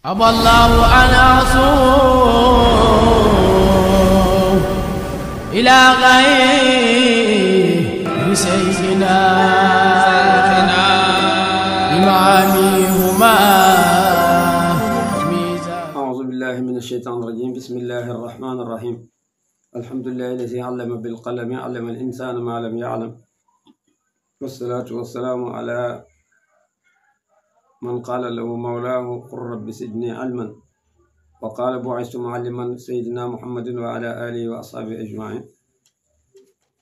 أبى الله أن أصوم إلى غير سيدنا إمامهما. أعوذ بالله من الشيطان الرجيم. بسم الله الرحمن الرحيم. الحمد لله الذي علم بالقلم علم الإنسان ما لم يعلم، والصلاة والسلام على من قال له مولاه قل رب زدني علما، وقال بعثت معلما سيدنا محمد وعلى آله وأصحابه أجمعين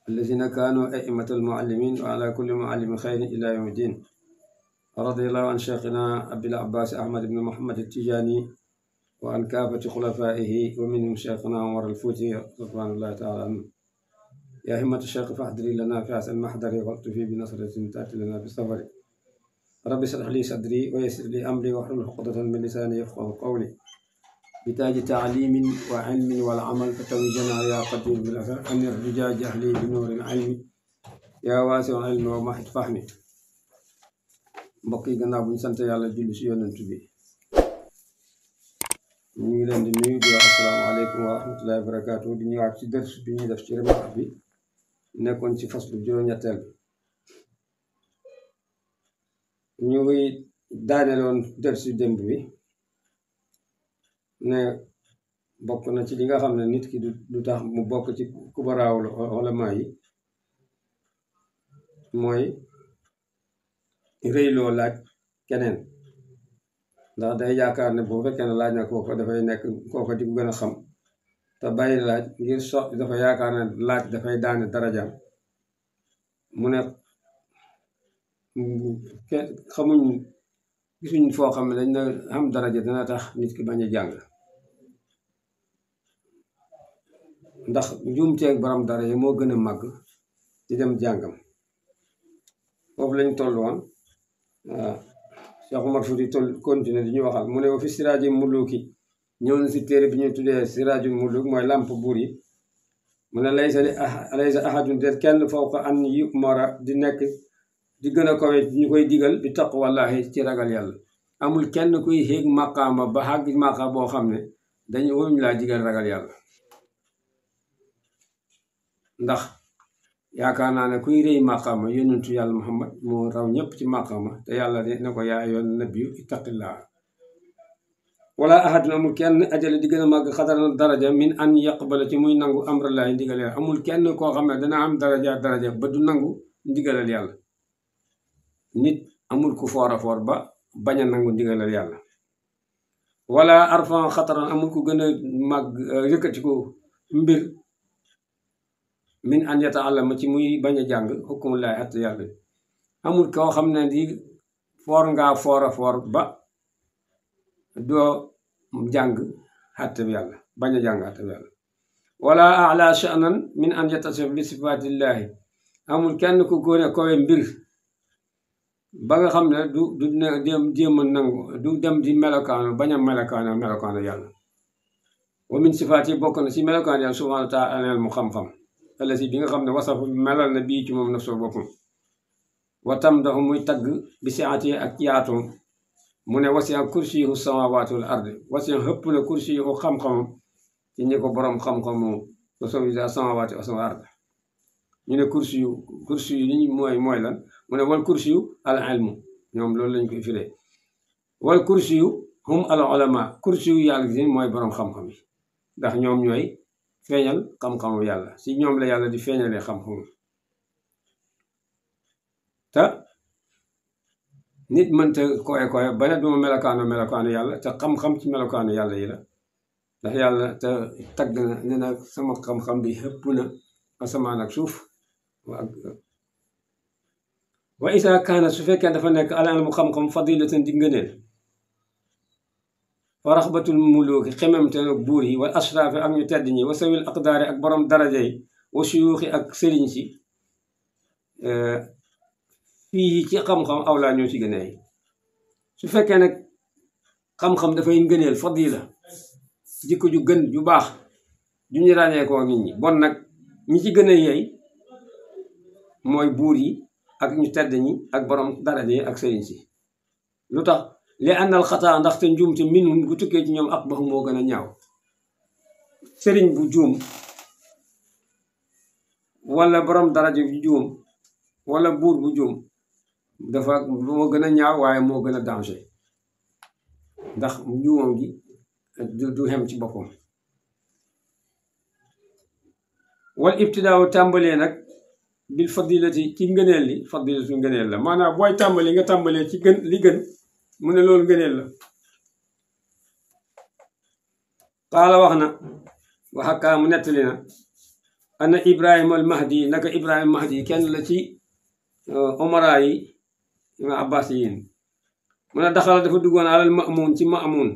الذين كانوا أئمة المعلمين، وعلى كل معلم خير إلى يوم الدين. رضي الله عن شيخنا أبي العباس أحمد بن محمد التجاني وعن كافة خلفائه، ومنهم شيخنا عمر الفوتي رضوان الله تعالى عنه. يا همة الشيخ فاحضري لنا في حسن المحضر والطفي بنصرة تأتي لنا في السفر. رب اشرح لي صدري ويسر لي أمري واحلل عقدة من لساني يفقهوا قولي. بتاج تعليم وعلم والعمل فتوجنا يا قدير بالأثر أن الرجاء جهلي بنور العلم يا واسع العلم ومحض فهمي. mbokk yi gannaaw bu ñu sant yàlla julli si yonent bi, ñu ngi leen di nuyu di wax asalaamaaleykum wa rahmatullahi wa barakaatu. di ñëwaat ci dërs bi ñuy def ci remarque bi nekkoon ci faslu juróom-ñetteel bi. ñu ngi daaneloon dërsu démb bi ne bokk na ci li nga xam ne nit ki du tax mu bokk ci kubaraawul ulama yi mooy rëyloo laaj keneen, ndax day yaakaar ne boo fekkee ne laaj na kooko dafay nekk kooko di ko gën a xam, te bàyyi laaj ngir dafa yaakaar ne laaj dafay daane darajaam. mu ne xamuñ gisuñ foo xam ne dañ na am daraja dina tax nit ki bañ a jàng, ndax njuumteeg borom daraja moo gën a màgg di dem jàngam. foofu lañ toll woon. Cheikh Omar Fouti continué di ñu waxal mu ne wa fi siraajul muluki, ñëw na si téere bi ñu tuddee siraajul muluk mooy làmp buur yi. mu ne laysa ahadun déet kenn fawqa an yu mara di nekk di gën a kawe ñu koy digal bi taqwallahi ci ragal yàlla. amul kenn kuy xéeg maqaama ba xàgg maqaam boo xam ne dañu waruñu laa digal ragal yàlla, ndax yaakaar naa ne kuy rëy maqaama yonentu yàlla Muhammad moo raw ñëpp ci maqaama, te yàlla ne ko yaa ayyuhan nabiyyu ittaqillah. wala ahadun amul kenn ajale di gën a màgg xadaran daraja min an yaqbala ci muy nangu amrallahi ndigal yàlla. amul kenn koo xam ne dana am daraja ba du nangu ndigalal yàlla. nit amul ku foora foor ba bañ a nangu ndigalal yàlla. wala arfan xataran amul ku gën a màgg yëkkati ko mbir min an yataallama ci muy bañ a jàng hukmullahi at yàlla. amul koo xam ne di foor ngaa foora foor ba doo jàng xàtteb yàlla, bañ a jàng xàtteb yàlla. wala ala sha'nan min an yatasif bi sifatillahi. amul kenn ku gën a kowe mbir ba nga xam ne du dem jéem a nangu du dem di melokaanu bañ a melokaanu yàlla. wa min sifaat yi bokk na si melokaanu yàlla subhanahu wa taala mu xam-xam alasi bi nga xam ne wasaf melal na bii ci moom naf soo boppam. watam dafa muy tagg bi siati ak yaatoom. mu ne wasi'a kursiyuhu samawati wal ardi. wasi'a xëpp na kursiyuhu xam-xamam ci ñi ko borom xam-xamu ko sowisa samawati wal ardi. ñu ne kursiyu li ñu mooy lan. mu ne wal kursiyu al ilmu, ñoom loolu lañ koy firee. wal kursiyu hum al ulama. kursiyu yàlla gi mooy borom xam-xam yi, ndax ñoom ñooy feeñal xam-xamu yàlla, si ñoom la yàlla di feeñalee xam-xamu. te nit mënta koy ba ne duma melokaanu yàlla, te xam-xam ci melokaanu yàlla yi la. ndax yàlla te tagg na ne na sama xam-xam bi xëpp na asamaan ak suuf. wa isa kaana su fekkee dafa nekk al ilmu xam-xam fadilatan di ngëneel, wa raxbatul muluki xememte nag buur yi, wal ashraafi ak ñu tedd ñi, wa sawil aqdaari ak borom daraja yi, wa suyuuxi ak sëriñ si, fii ci xam-xam awlaa ñoo ci gën a yi. su fekkee nag xam-xam dafay ngëneel fadila, jikko ju gën ju baax ju ñu ràññee koo nit ñi, bon nag ñi ci gën a yeey mooy buur yi ak ñu tedd ñi ak borom daraja yi ak sëriñ si. lu tax li àndal xataa ndaxte njuumte minhum gu tukkee ci ñoom ak baxu moo gën a ñaaw sëriñ bu juum wala borom daraja bu juum wala buur bu juum dafa moo gën a ñaaw waaye moo gën a danger ndax juumam gi du xem ci boppam wal ibtidaaw tàmbalee nag bil fadilati ci ngëneel li fadilatu ngëneel la maanaam booy tàmbali nga tàmbalee ci gën li gën mu ne loolu ngëneel la qaala wax na waxakaa mu nettali na ana ibrahima al mahdi naka ibrahima mahdi kenn la ci omara yi ima abbas yiin mu ne daxala dafa duggoon alal maamun ci maamun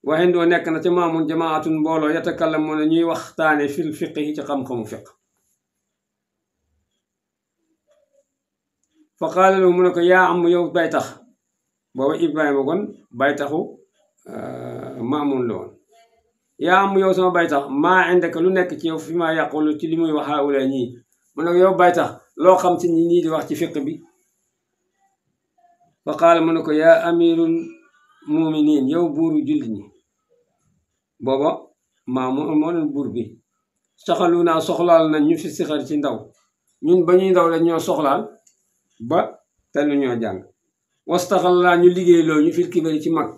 waxin doo nekk na ca maamun jamaatun mbooloo yatakallamuuna ñuy waxtaane fil fiqhi ci xam-xamu fiq fa qaala lahu mu ne ko yaa am yow bay tax booba ibrahima kon bay taxu maamun la woon yaa am yow sama bay tax maa indaka lu nekk ci yow fi maa yàqulu ci li muy wax haawula ñii mu ne ko yow bay tax loo xam ci ñi ñii di wax ci fiq bi fa qaala mu ne ko yaa amirul muminin yow buuru jullit ñi booba maamun moo doon buur bi saxalu naa soxlaal nañ ñu fi sixar ci ndaw ñun ba ñuy ndaw la ñoo soxlaal ba te lu ñoo jàng wastaxal laa ñu liggéey loolu ñu fil kibari ci mag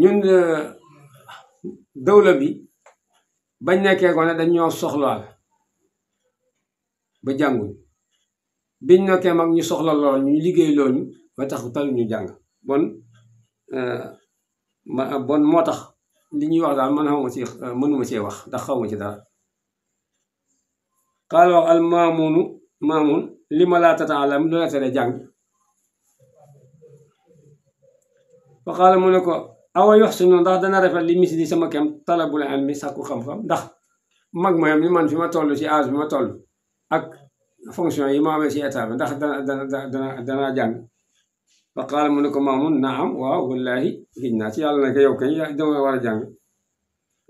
ñun dawla bi bañ nekkee ko ne dañ ñoo soxlaal ba jànguñ biñ nekkee mag ñu soxla lool ñu liggéey loolu ba tax talu ñu jàng bon moo tax li ñuy wax daal man xawma ci mënuma cee wax ndax xawma ci dara xaala wax al maamun li ma laa tataalam lu la tere jàng fa xaala mu ne ko awa yox sunu ndax dana rafet li misli sama kem talabul ilmi sàkku xam-xam ndax mag ma yam ni man fi ma toll ci âge bi ma toll ak fonction yi ma amee ci état bi ndax dana jàng fa qaala mu ne ko maamun naam waaw wallahi giñ naa ci yàlla ne ko yow kay dama war a jàng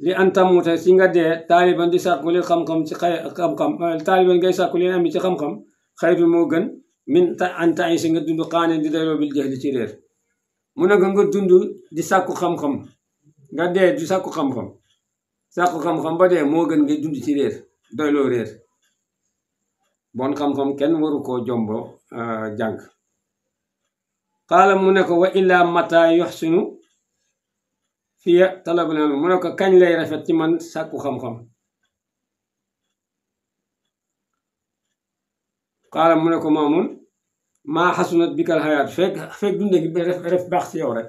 li antamuta ci nga dee taaliban di sàkku li xam-xam ci xam-xam taaliban ngay sàkku li am ci xam-xam xayru moo gën min anta ay si nga dund xaaneen di dayloo bil jahli ci réer mu ne nga dund di sàkku xam-xam nga dee di sàkku xam-xam ba dee moo gën ngay dund ci réer doyloo réer bon xam-xam kenn waru koo jombo jàng xaala mu ne ko wa illaa mata yoxsinu fiya talabul ilm mu ne ko kañ lay rafet ci man sàkku xam-xam xaala mu ne ko maamun maa xasunat bikal xayaat fekk dunde gi ref baax ci yow rek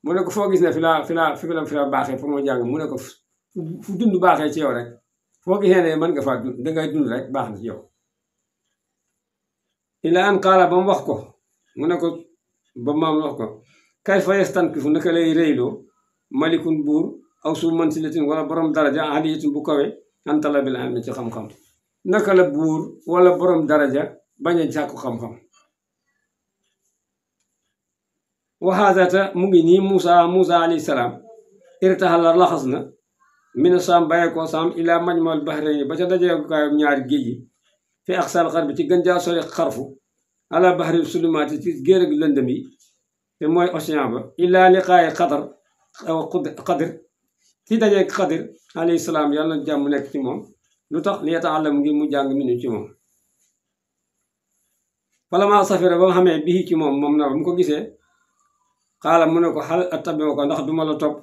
mu ne ko foo gis ne fi la baaxee pour ma jàng mu ne ko fu dund baaxee ci yow rek foo gisee ne mën nga faa dund dangay dund rek baax na ci yow ila an qaala ba mu wax ko mu ne ko ba maam wax ko kay fa yastankifu naka lay réyloo malikun buur aw su mansilatin wala borom daraja aliyatin bu kawe an talabil ilmi ci xam-xam naka la buur wala borom daraja bañ a sàkku xam-xam waxaasata mu ngi nii Muusa alayhi salaam irtaxala laxas na mina saam bàyyee ko saam ilaa majmal bahrayni ba ca dajeekaayu ñaari géej yi fi aqsal xar bi ci gën jaa sori xarfu ala bahri sulumaati ci géer gi lëndëm yi te mooy océan ba illaa liqaayi xadir ci dajeek xadir alayhi salaam yàlla jàmm nekk ci moom lu tax li yata'allam ngir mu jàng minu ci moom falamaa safira ba nga xamee bii ci moom na ba mu ko gisee xaala mu ne ko xal attabi'uka ndax duma la topp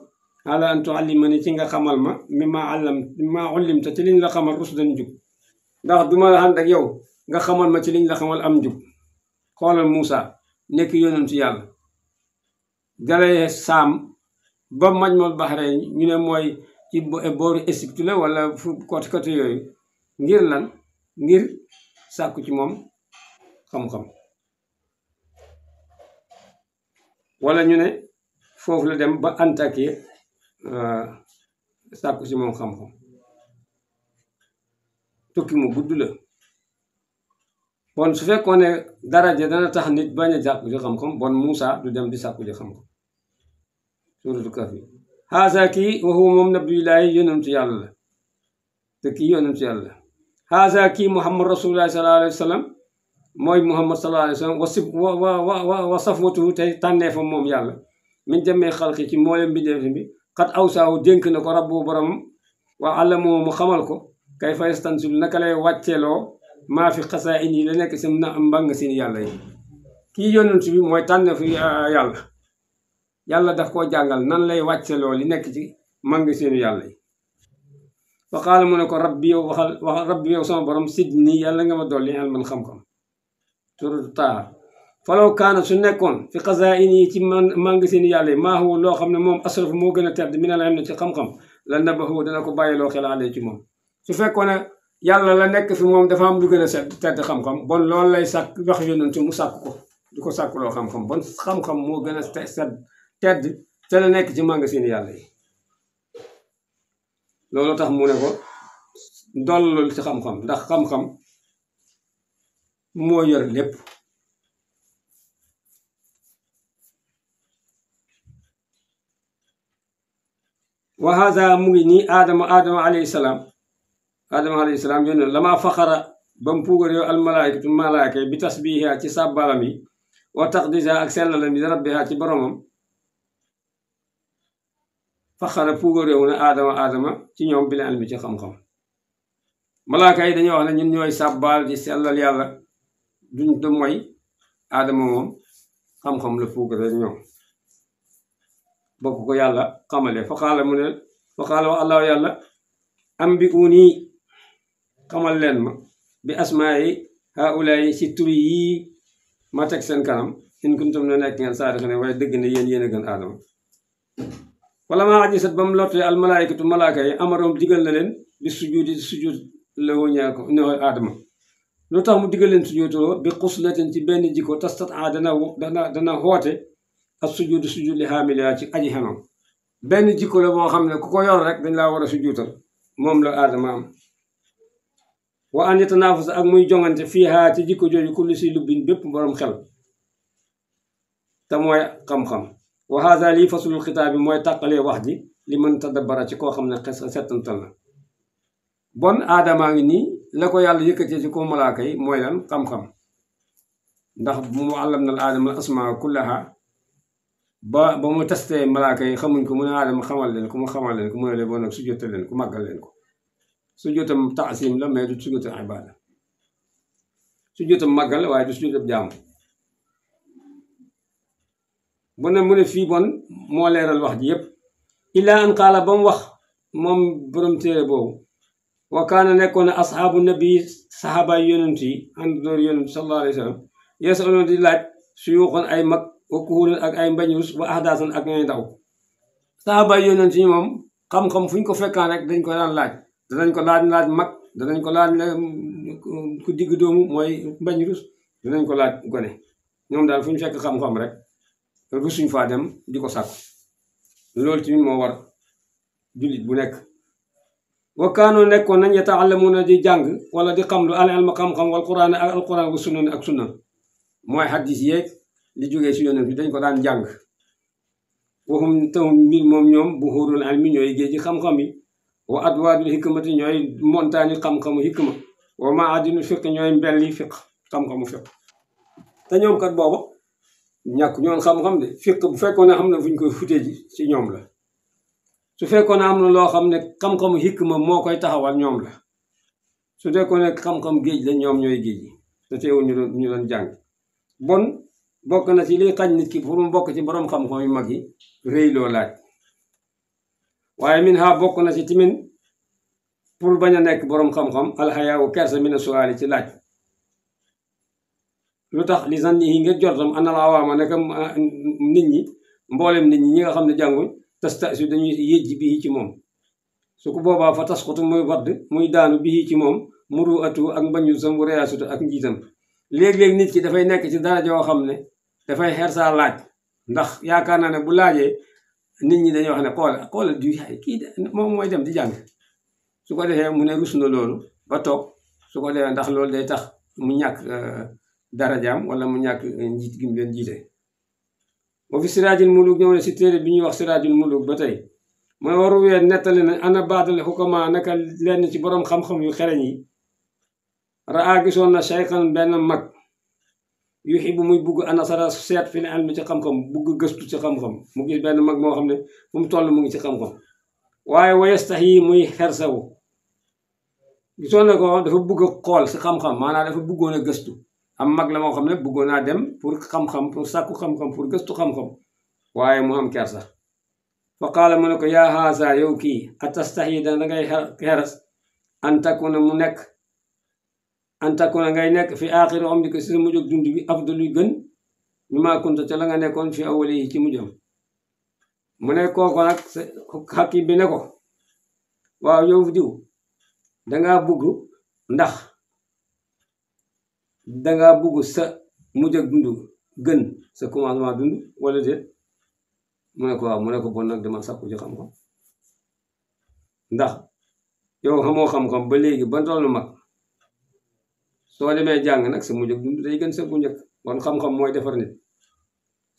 ala an tu'allimani ci nga xamal ma mimma ullimta ci liñ la xamal rusdan jub ndax duma la ànd ak yow nga xamal ma ci liñ la xamal am jub xoolal Muusa nekk yonentu yàlla dalee saam ba majmal bahrayn ñu ne mooy ci booru Égypte la wala fu côté yooyu ngir lan ngir sàkku ci moom xam-xam wala ñu ne foofu la dem ba Antakiya sàkku ci moom xam-xam tukki mu gudd la bon su fekkoon ne daraja dana tax nit bañ a sàkku ci xam-xam bon Muusa du dem di sàkku ci xam-xam suuratu Kahf haasa kii wa huwa moom nabiyullaahi yonentu yàlla la te kii yonentu yàlla la haasa kii Muhammad rasulullah sallallahu alayhi wa sallam mooy Muhammad sallallahu alayhi wa sallam wa safwatu tey tànneefam moom yàlla min jamee xalqi ci mboolem mbindeef bi xat awsaawu dénk na ko rabbu boromam wa allamoo mu xamal ko kay fa yastansilu naka lay wàcceeloo maa fi xasaa in yi la nekk si na mbàng seen yàlla yi kii yonent bi mooy tànneefu yàlla daf koo jàngal nan lay wàcceeloo li nekk ci màng seen yàlla yi fa qaala mu ne ko rabbi yow waxal rabbi yow sama borom sidni yàlla nga ma dolli ilman xam-xam suratu Taaha falaw kaana su nekkoon fi xazaa'ini ci màng seen yàlla yi maa huwa loo xam ne moom asrafu moo gën a tedd mi ne la am na ci xam-xam la nabahu dana ko bàyyiloo xel ale ci moom su fekkoon ne yàlla la nekk fi moom dafa am lu gën a tedd xam-xam bon loolu lay sàkk wax yonent mu sàkk ko di ko sàkkuloo xam-xam bon xam-xam moo gën a tedd te la nekk ci màng seen yàlla yi loolu tax mu ne ko dollul ci xam-xam ndax xam-xam moo yor lépp wa hada mu ngi nii aadama alayhi salaam yónne lama faxara ba mu puugar yow almalaykatu malaaka bi tasbiha ci sàbbalam yi wa taqdisa ak sellalam yi rabbiha ci boromam faxara puugar yow na aadama ci ñoom bi la almi ci xam-xam malaaka yi dañoo wax ne ñun ñooy sàbbaal di sellal yàlla duñ du mooy aadama moom xam-xam la puugar rek ñoom bokk ko yàlla xamale fa xaala mu ne fa xaala wa allahu yàlla am bi uni xamal leen ma bi asmaa yi haulayi si turi yii ma teg seen kanam in kuntum na nekk ngeen saadix ne waaye dëgg ne yéen a gën aadama wala maa ajisat ba mu lottee almalaykatu malaaka yi amaroom digal na leen bi sujud la woñaa ko ne aadama lu tax mu digal leen sujudoo bi xuslatin ci benn jikko tastat dana xoote ak sujud li xaamiliyaa ci aji xenam benn jikko la boo xam ne ku ko yor rek dañ laa war a sujudal moom la aadama am wa an yatanafas ak muy jongante fiihaa ci jikko jooju kulli si lubbin bépp borom xel te mooy xam-xam wa haza lii faslul xitaab bi mooy tàqalee wax ji li mën tadabbara ci koo xam ne xes settantal na bon aadamaa ngi nii la ko yàlla yëkkatee ci ko malaaka yi mooy lan xam-xam ndax mu àllam na aadama asmaa kullaha ba mu testee malaaka yi xamuñ ko mu ne aadama xamal leen ko mu ne leen boo nag sujjóotal leen ko màggal leen ko sujjóotam taasim la mais du sujjóotam ibaada sujjóotam màggal waaye du sujjóotam jaamu bu ne mu ne fii bon moo leeral wax ji yépp illaa an qaala ba mu wax moom borom téere boobu wa kaana nekkoon na asxaabu nabi saxaabaay yonent yi ànd door yonent sallallahu alayhi wa sallam yeesaloon di laaj suyuuxoon ay mag wa kuhulan ak ay mbañus wa ahdaasan ak ñooy ndaw saxaabaay yonent yi moom xam-xam fu ñu ko fekkaan rek dañ ko daan laaj danañ ko laaj mag danañ ko laaj ku digg doomu mooy mbañ rus danañ ko laaj gone ñoom daal fu ñu fekk xam-xam rek rusuñ faa dem di ko sàkku loolu tamit moo war jullit bu nekk wa kaanoo nekkoon nañ yata'allamuna di jàng wala di xamlu al ilma xam-xam wal quraan ak alquran wa sunna ak sunna mooy xaddis yeeg li jógee si yonent bi dañ ko daan jàng waxum tahum mbir moom ñoom buhuurul ilmi ñooy géej gi xam-xam yi wa adwaadul hikmati ñooy montaani xam-xamu hikma wa maadinul fiq ñooy mbelli fiq xam-xamu fiq te ñoom kat booba ñàkk ñoon xam-xam de fiq bu fekkoon ne am na fu ñu koy futee ji ci ñoom la su fekkoon ne am na loo xam ne xam-xamu hikma moo koy taxawal ñoom la su fekkoon ne xam-xam géej la ñoom ñooy géej gi te teewul ñu doon jàng bon bokk na ci liy xañ nit ki pour mu bokk ci borom xam-xam yu mag yi rëy loo laaj waaye min ha bokk na ci timin pour bañ a nekk borom xam-xam alxayaawu kersa mina suwaali ci laaj lu tax li san yi ngeen jortam anal awaama nekk nit ñi mboolem nit ñi nga xam ne jànguñ tastasi dañuy yéjji bii ci moom su ko boobaa fa tasxutu muy wadd muy daanu bii ci moom muru atu ak mbañu sam bu reyaasutu ak njiitam léeg-léeg nit ki dafay nekk ci dara joo xam ne dafay xeer saa laaj ndax yaakaar naa ne bu laajee nit ñi dañuy wax ne xoola du kii moom mooy dem di jàng su ko defee mu ne rus na loolu ba toog su ko defee ndax loolu day tax mu ñàkk darajaam wala mu ñàkk njiit gi mu leen jiite moo fi siraajul muluk ñëw ne si téere bi ñuy wax siraajul muluk ba tey mooy waru weer nettali ne ana baadale xukama naka lenn ci borom xam-xam yu xereñ yi raa gisoon na shaykhan benn mag yuhibbu muy bugg anasara seet fi ilmi ci xam-xam bugg gëstu ci xam-xam mu gis benn mag moo xam ne fu mu toll mu ngi ci xam-xam waaye wa yastahi muy xersawu gisoon na ko dafa bugg a xool si xam-xam maanaam dafa buggoon a gëstu am mag la moo xam ne buggoon naa dem pour xam-xam pour sàkku xam-xam pour gëstu xam-xam waaye mu am kersa fa qaala mu ne ko yaa haasa yow kii atastahi da ngay xeras an takuna mu nekk an takuna ngay nekk fi aaxiri umrika si sa mujjug dund bi afdalu gën mi maa kunta ca la nga nekkoon fi awwali yi ci mujjam mu ne kooko nag xakki bi ne ko waaw yow diw dangaa bugg ndax dangaa bugg sa mujjug dund gën sa commencement dund wala déet mu ne ko waaw mu ne ko bon nag dama sakku ci xam-xam ndax yow xamoo xam-xam ba léegi ba tollu mag soo demee jàng nag sa mujjug dund day gën sa bu njëkk kon xam-xam mooy defar nit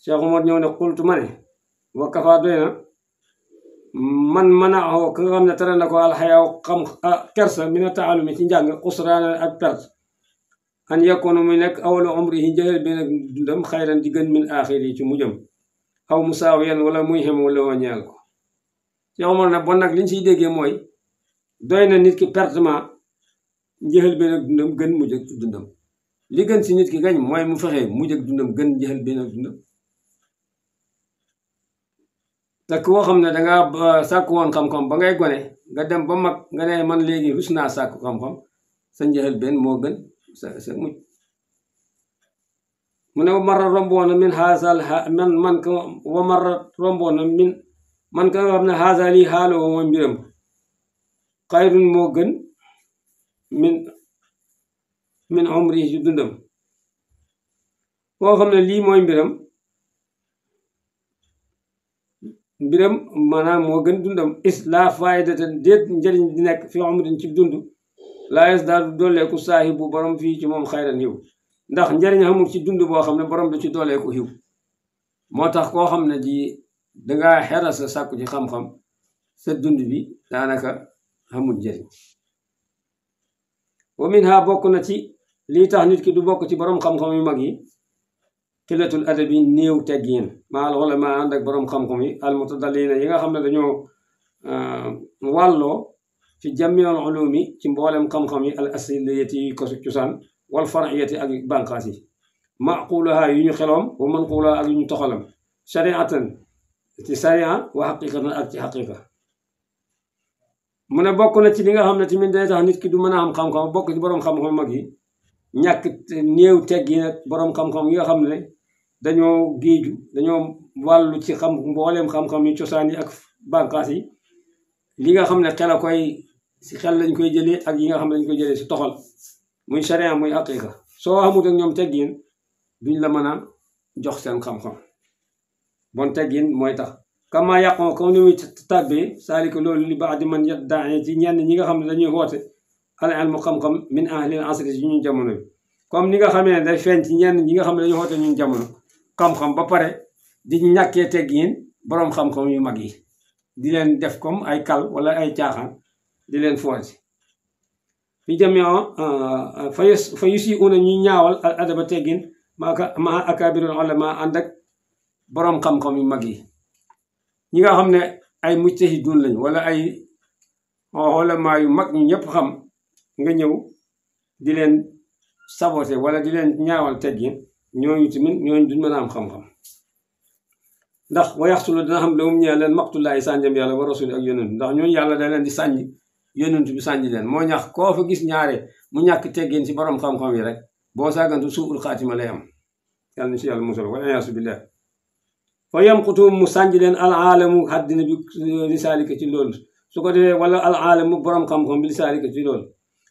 Cheikh Omar ñëw ne xultu ma ne wa kafa doy na man mën a ka nga xam ne tere na ko alxayaaw xam kersa mina taalumi ci njàng xusraana ak perte an yakkoonu muy nekk awalu umri yi njëleel bi nag dundam xayran di gën min aaxiri yi ci mujjam aw musaawiyan wala muy xem wala wañeel ko Cheikh Omar ne bon nag liñ siy déggee mooy doy na nit ki pertement njëxal benn ak dundam gën mujj ak dundam li gën si nit ki gañ mooy mu fexe mujj ak dundam gën njëxal benn ak dundam te koo xam ne dangaa sàkku woon xam-xam ba ngay gone nga dem ba mag nga ne man léegi rus naa sàkku xam-xam sa njëxal benn moo gën sa mujj mu ne marra romboon na min haasal man ka wa marra romboon na min man ka nga xam ne haasal yi xaaloo mooy mbiram xayrun moo gën min umri ci dundam koo xam ne lii mooy mbiram maanaam moo gën dundam is laa faydata déet njëriñ di nekk fi umrin ci dund laa yes daal du dooleeku saahibu borom fii ci moom xayran xiw ndax njëriñ xamul ci dund boo xam ne borom du ci dooleeku xiw moo tax koo xam ne ji dangaa xeral sa sàkku ci xam-xam sa dund bi daanaka xamul njëriñ wa min ha bokk na ci lii tax nit ki du bokk ci borom xam-xam yu mag yi xilatul adabi néew teggin maal ulama ànd ak borom xam-xam yi almutadallina yi nga xam ne dañoo wàlloo fi jamiul ulumi ci mboolem xam-xam yi al asliyati yi ko cosaan wal fariyati ak bànqaas yi maqulaha yu ñu xeloom wa manqulaha ak yu ñu toxalam shariatan ci sharia wa xaqiqatan ak ci xaqiqa mu ne bokk na ci li nga xam ne tamit day tax nit ki du mën a am xam-xam bokk ci borom xam-xam mag yi ñàkk néew teggi nag borom xam-xam yi nga xam ne dañoo géeju dañoo wàllu ci xam mbooleem xam-xam yi cosaan yi ak bànqaas yi li nga xam ne xel a koy si xel lañ koy jëlee ak yi nga xam ne dañ koy jëlee si toxal muy sharia muy haqiqa soo xamut ak ñoom teggin duñ la mën a jox seen xam-xam bon teggin mooy tax kama yàqoo comme ni muy tàbbee saalika loolu li baax di man yet daañe ci ñenn ñi nga xam ne dañuy woote al ilmu xam-xam min ahlil asri ci ñun jamono bi comme ni nga xamee ne day feeñ ci ñenn ñi nga xam ne dañuy woote ñun jamono xam-xam ba pare di ñàkkee teggin boroom xam-xam yu mag yi di leen def comme ay kal wala ay caaxaan di leen footi fi jamio fa yu si una ñuy ñaawal al adaba teggin ma akabirul ulama ànd ak boroom xam-xam yu mag yi ñi nga xam ne ay mujtahidun lañ wala ay ulama yu mag ñu ñëpp xam nga ñëw di leen saboté wala di leen ñaawal teggin ñooñu tamit ñooñu duñ mën a am xam-xam ndax wa yaxsulu dina xam lawum ñee leen maqtullaahi sànjam yàlla wa rasuli ak yonent ndax ñooñu yàlla da leen di sànj yonent bi sànj leen moo ñax koo fa gis ñaare mu ñàkk teggin ci borom xam-xam yi rek boo saagantu suul xaatima lay am yàlla na si yàlla musal wala yaasu billah fa yamqutum mu sànj leen al aalamu àddina bi lisaalika ci loolu su ko defee wala al aalamu borom xam-xam bi lisaalika ci loolu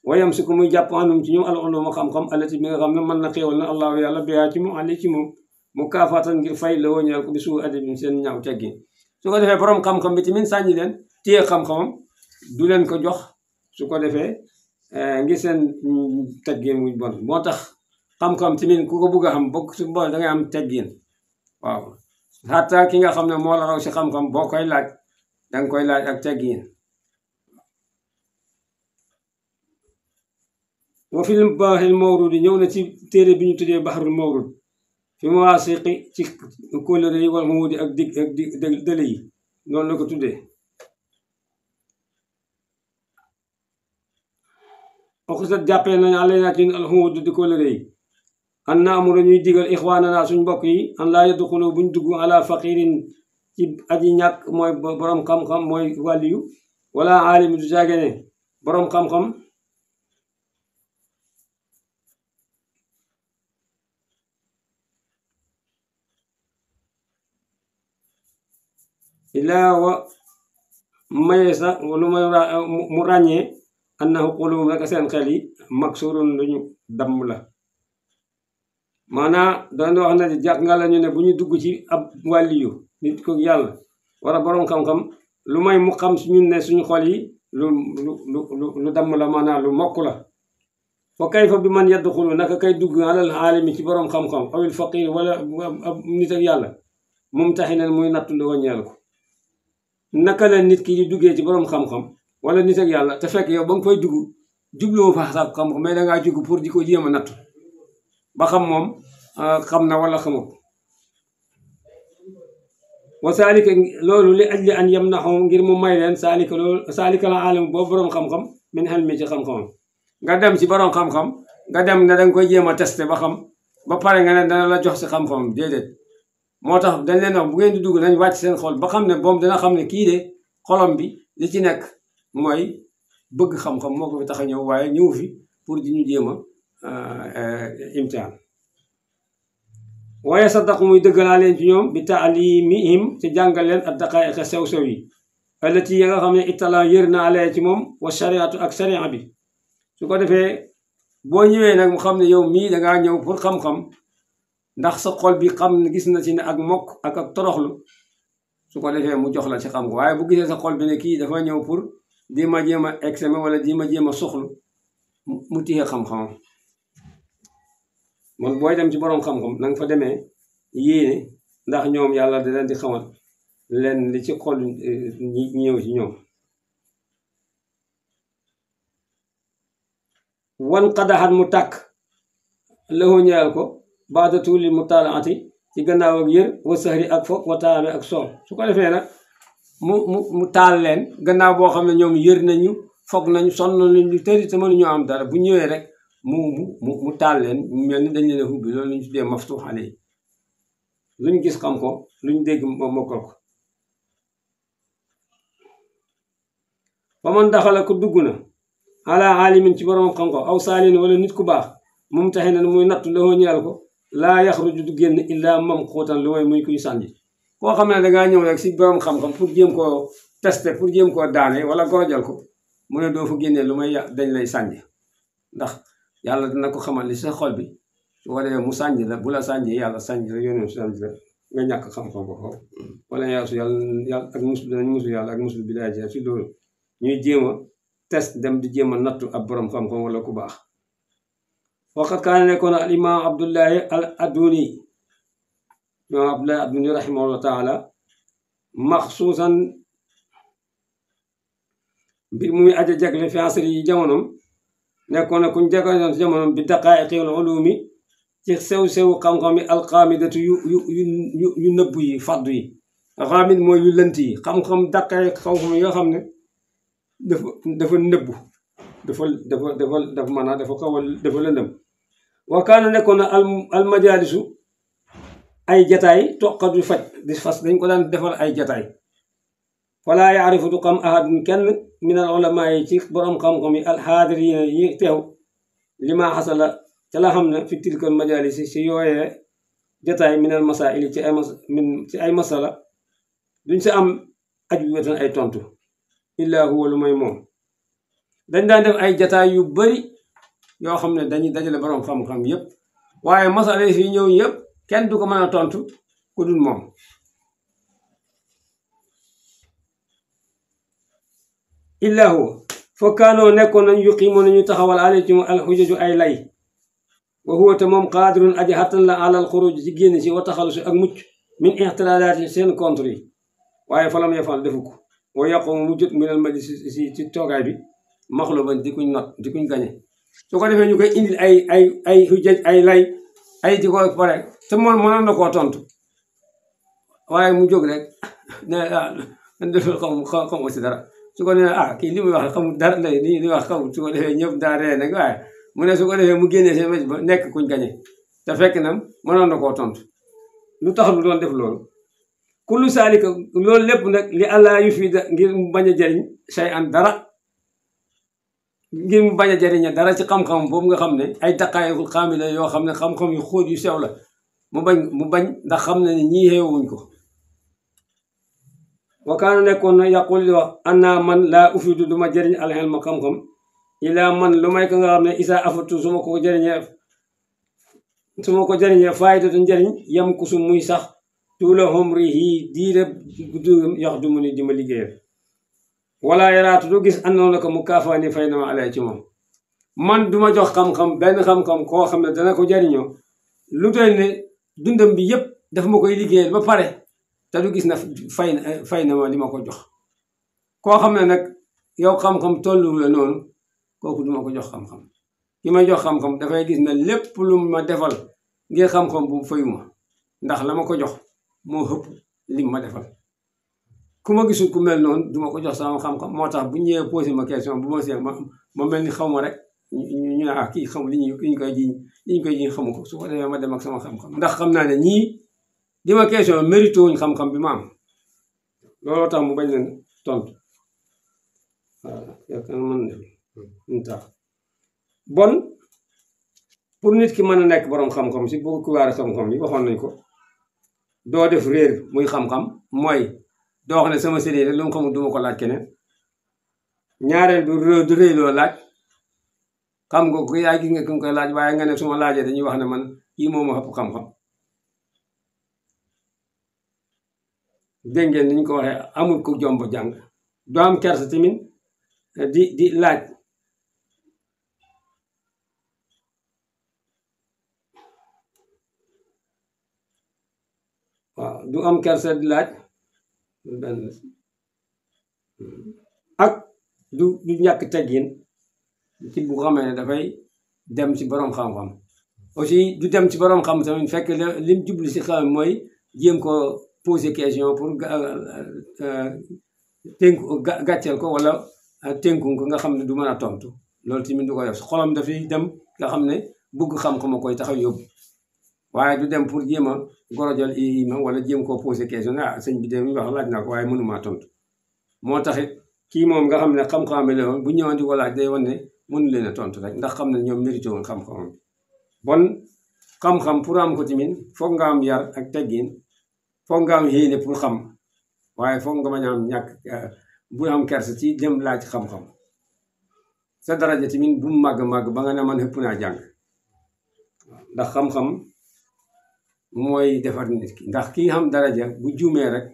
wayam si ko muy jàpp anum ci ñoom al uluma xam-xam alati bi nga xam ne mën na xéewal na allahu yàlla biyaa ci moom ali ci moom mu kaafatan ngir fay la woñeel ko bi suu adabim seen ñaaw teggin su ko defee borom xam-xam bi tamit sànji leen téye xam-xamam du leen ko jox su ko defee ngir seen teggin muy bon moo tax xam-xam tamit ku ko bugg a xam bokk su bool da ngay am teggin waaw hatta ki nga xam ne moo la raw si xam-xam boo koy laaj danga koy laaj ak teggin wa fil bahril mawrud ñëw na ci téere bi ñu tuddee bahrul mawrud fi mawaasiqi ci kóllëre yi wal xuudi ak dële yi noonu la ko tuddee oxusat jàppee nañ àlay naa ci alxuud di kóllëre yi an na amul ñuy digal ixwaanana suñ mbokk yi an laa yadxulu buñ dugg ala faqirin ci aji ñàkk mooy borom xam-xam mooy wàlliyu wala aalim du jaagene borom xam-xam illaa wa maye sax lu may mu ràññee annahu qulubum naka seen xel yi maksurun luñu damm la maanaa doon wax na jàkk nga la ñu ne bu ñu dugg ci ab wàlliyu nit ko yàlla wara boroom xam-xam lu may mu xam suñu ne suñu xol yi lu damm la maanaa lu mokk la fa kayfa bi man yadxulu naka kay dugg alal aalimi ci boroom xam-xam awil faqir wala ab nit ak yàlla mumtahinan muy nattu lu waññeel ko naka la nit ki di duggee ci boroom xam-xam wala nit ak yàlla te fekk yow ba nga koy dugg jubloo fa saab xam-xam mais dangaa jugg pour di ko jéem a nattu ba xam moom xam na wala xamul wa saalika loolu li ajli an yamnahu ngir mu may leen saalika loolu saalika la alam boobu boroom xam-xam min ilmi ci xam-xamam nga dem ci boroom xam-xam nga dem ne danga koy jéem a testé ba xam ba pare nga ne dana la jox si xam-xamam déedéet moo tax dañ leen wax bu ngeen di dugg nañ wàcc seen xol ba xam ne boom dina xam ne kii de xolom bi li ci nekk mooy bëgg xam-xam moo ko fi tax a ñëw waaye ñëw fi pour di ñu jéem a imtihaan waaye saddaqu muy dëggalaa leen ci ñoom bi taalimihim ci jàngal leen ak daqaa'iq sew-sew yi allati ya nga xam ne ittala yër na alee ci moom wa shariatu ak sharia bi su ko defee boo ñëwee nag mu xam ne yow mii dangaa ñëw pour xam-xam ndax sa xol bi xam ne gis na ci ne ak mokk ak toroxlu su ko defee mu jox la ci xam ko waaye bu gisee sa xol bi ne kii dafa ñëw pour di ma jéem a examen wala di ma jéem a soxlu mu téye xam-xamam man booy dem ci boroom xam-xam na nga fa demee yéene ndax ñoom yàlla da leen di xamal leen li ci xol ñi ñëw ci ñoom wan xadaxat mu tàkk lëxoo ñeyal ko baada tuuli mutaalaati ci gannaaw ak yër wa sahri ak fo wa taame ak soow su ko defee nag mu taal leen gannaaw boo xam ne ñoom yër nañu foog nañu sonn nañu lu tëri te mënuñoo am dara bu ñëwee rek mu taal leen mel ni dañ leen a hubbi loolu lañu tuddee maftu xale yi luñ gis xam ko luñ dégg mokkal ko fa man daxala ku dugg na ala alimin ci borom xam-xam aw saalin wala nit ku baax moom taxe na muy nattu loo ñeel ko laa yaxruju du génn illaa mam xóotan lu mooy muy kuy sànni koo xam ne dangaa ñëw rek si borom xam-xam pour jéem koo testé pour jéem koo daane wala gorojal ko mu ne doo fa génnee lu may dañ lay sànni ndax yàlla dina ko xamal li sa xol bi su ko defee mu sànni la bu la sànni yàlla sànni la yóneen sànni la nga ñàkk xam-xam ko foofu wala yaasu yàlla ak musul dinañ musul yàlla ak musul bi daay si loolu ñuy jéem a test dem di jéem a nattu ab borom xam-xam wala ku baax waqat kaane nekkoon al imam abdullahi al aduni imam abdullahi aduni rahimahullah taala maxsuusan mbir muy aja jagle fi asri yi jamonom nekkoon na kuñ jagoon jamonom bi daqaa'iqil ulumi ci sew-sew xam-xam yi alxaamidatu yu nëbb yi faddu yi xaamid mooy yu lënt yi xam-xam daqaa'iq xam-xam yi nga xam ne dafa nëbbu dafa maanaam dafa xaw a dafa lëndëm wa kaana nekkoon na al majaalisu ay jataay toqat yu faj di fas dañ ko daan defal ay jataay falaa yaarifu du xam ahadun kenn min al ulama yi ci borom xam-xam yi alxaadirina yi teew li ma xasala ca la xam ne fi tilkal majaalisi si yooyee jataay min al masaili ci ay masala duñ si am ajwibatan ay tontu illaa huwa lu may moom dañ daan def ay jataay yu bari yoo xam ne dañuy dajale borom xam-xam yépp waaye masala yi fi ñëw yépp kenn du ko mën a tontu ku dul moom illaa huwa fokkaanoo nekkoon nañ yuqiimoon nañu taxawal alaykum alxujaju ay lay wa huwa te moom qaadirun aji xattan la alal xuruj ci génn si wa taxalusi ak mucc min ixtiraalaati seen contre yi waaye falam yafal defu ko wa yaqumu mu jot minal majlis si ci toogaay bi maxluban di kuñ not di kuñ gañe su ko defee ñu koy indil ay xujaj ay lay ay di ko pare te moom mënoon na koo tontu waaye mu jóg rek ne man defal xamu si dara su ko nee kii li muy wax xamul dara lay li wax xamul su ko defee ñëpp daa ree nag waaye mu ne su ko defee mu génnee seen wécc ba nekk kuñ gañe te fekk na mënoon na koo tontu lu tax lu doon def loolu kullu saalika loolu lépp nag li allah yu fi ngir mu bañ a jëriñ say an dara ngir mu bañ a jëriñe dara ci xam-xam boobu nga xam ne ay daqaayikul xaamila yoo xam ne xam-xam yu xóot yu sew la mu bañ ndax xam ne ni ñii xeewuñ ko wakaana nekkoon na yàqul di wax annaa man laa ufidu du ma jëriñ alxelma xam-xam ilaa man lu may ko nga xam ne isa afatu su ma ko jëriñee faayidatu njëriñ yam ku su muy sax tuula umrihi diire guddugam yox du mu ni di ma liggéeyal wala yaraatu du gis andoon na ko mu kaafaani fay na ma alay ci moom man duma jox xam-xam benn xam-xam koo xam ne dana ko jëriñoo lu doy ne dundam bi yépp dafa ma koy liggéeyal ba pare te du gis na fay na ma li ma ko jox koo xam ne nag yow xam-xam tollu la noonu kooku duma ko jox xam-xam ki may jox xam-xam dafay gis na lépp lu ma defal ngir xam-xam bu fayu ma ndax la ma ko jox moo ëpp lim ma defal ku ma gisul ku mel noonu duma ko jox sama xam-xam moo tax bu ñëwee posé ma question bu ma seet ma mel ni xaw ma rek ñu ne kii xamu li ñu koy jiñ xamu ko su ko defee ma dem ak sama xam-xam ndax xam naa ne ñii di ma question mérité wuñ xam-xam bi ma am looloo tax mu bañ leen tontu waaw yaakaar mën na tax bon pour nit ki mën a nekk borom xam-xam si bu kuwaare xam-xam yi waxoon nañ ko doo def réer muy xam-xam mooy doo wax ne sama sëriñ rek lu mu xamul duma ko laaj keneen ñaareel du réy loo laaj xam nga ko yaay gis nga ku koy laaj waaye nga ne su ma laajee dañuy wax ne man kii moom ma ëpp xam-xam dégg ngeen ni ñu ko waxee amul ku jomb jàng doo am kersa tamit di laaj waaw du am kersa di laaj ak du ñàkk teggin ci bu xamee ne dafay dem ci borom xam-xam aussi du dem ci borom xam tamit fekk lim jublu si xam mooy jéem ko poser question pour tënku gàcceel ko wala tënku ko nga xam ne du mën a tontu loolu tamit du ko def xolam dafay dem nga xam ne bëgg xam-xam a koy taxaw yóbbu waaye du dem pour jéem a gorojal ima wala jéem koo poser question sëñ bi de mi wax laaj naa ko waaye mënumaa tontu moo taxit kii moom nga xam ne xam-xam bi la woon bu ñëwoon di ko laaj day wan ne mënu leen a tontu rek ndax xam ne ñoom mérité woon xam-xamam bi bon xam-xam pour am ko tamit foog nga am yar ak teggin foog nga am yéene pour xam waaye foog nga bañ a am ñàkk bu am kersa ci dem laaj xam-xam sa daraja tamit bu mu màgg-màgg ba nga ne man ëpp naa jàng ndax xam-xam mooy defar nit ki ndax kii xam daraja bu juumee rek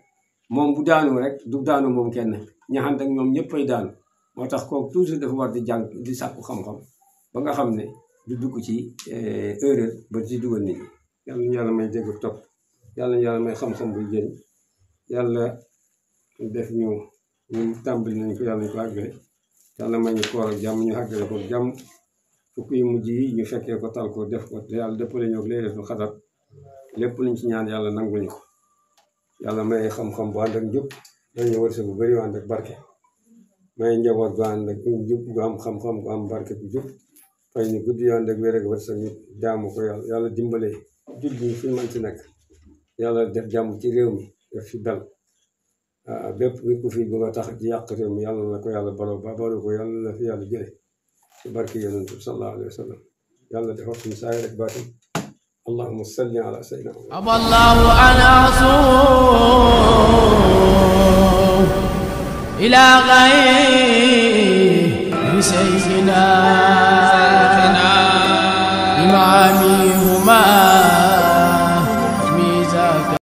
moom bu daanu rek du daanu moom kenn ñaxant ak ñoom ñëpp ay daanu moo tax kooku toujours dafa war di jàng di sàkku xam-xam ba nga xam ne du dugg ci erreur ba ci dugal nit ñi yàlla ñu yàlla may dégg topp yàlla ñu yàlla may xam-xam buy jëriñ yàlla def ñu tàmbali nañ ko yàlla ñu ko àggale yàlla may ñu koor ak jàmm ñu àggale ko jàmm fukk yu mujj yi ñu fekkee ko tal ko def ko yàlla dëppale ñoo lay def lu xadar lépp luñ ci ñaan yàlla nangul ñu ko yàlla may xam-xam bu ànd ak njub dañu wërsëg bu bëri ànd ak barke may njaboot gu ànd ak njub gu am xam-xam gu am barke bu jub fay ñu guddi yu ànd ak wér ak wërsëg ñu jaamu ko yàlla dimbale jul ñi fi mën ci nekk yàlla def jàmm ci réew mi def fi dal bépp ku fi bu nga tax ci yàq réew mi yàlla na ko yàlla baloo ba balu ko yàlla na fi yàlla jële ci barke yonent bi sallallahu alayhi wa sallam yàlla defar suñu saay rek baatin اللهم صل على سيدنا محمد أبى الله أن أصوم إلى غير سيدنا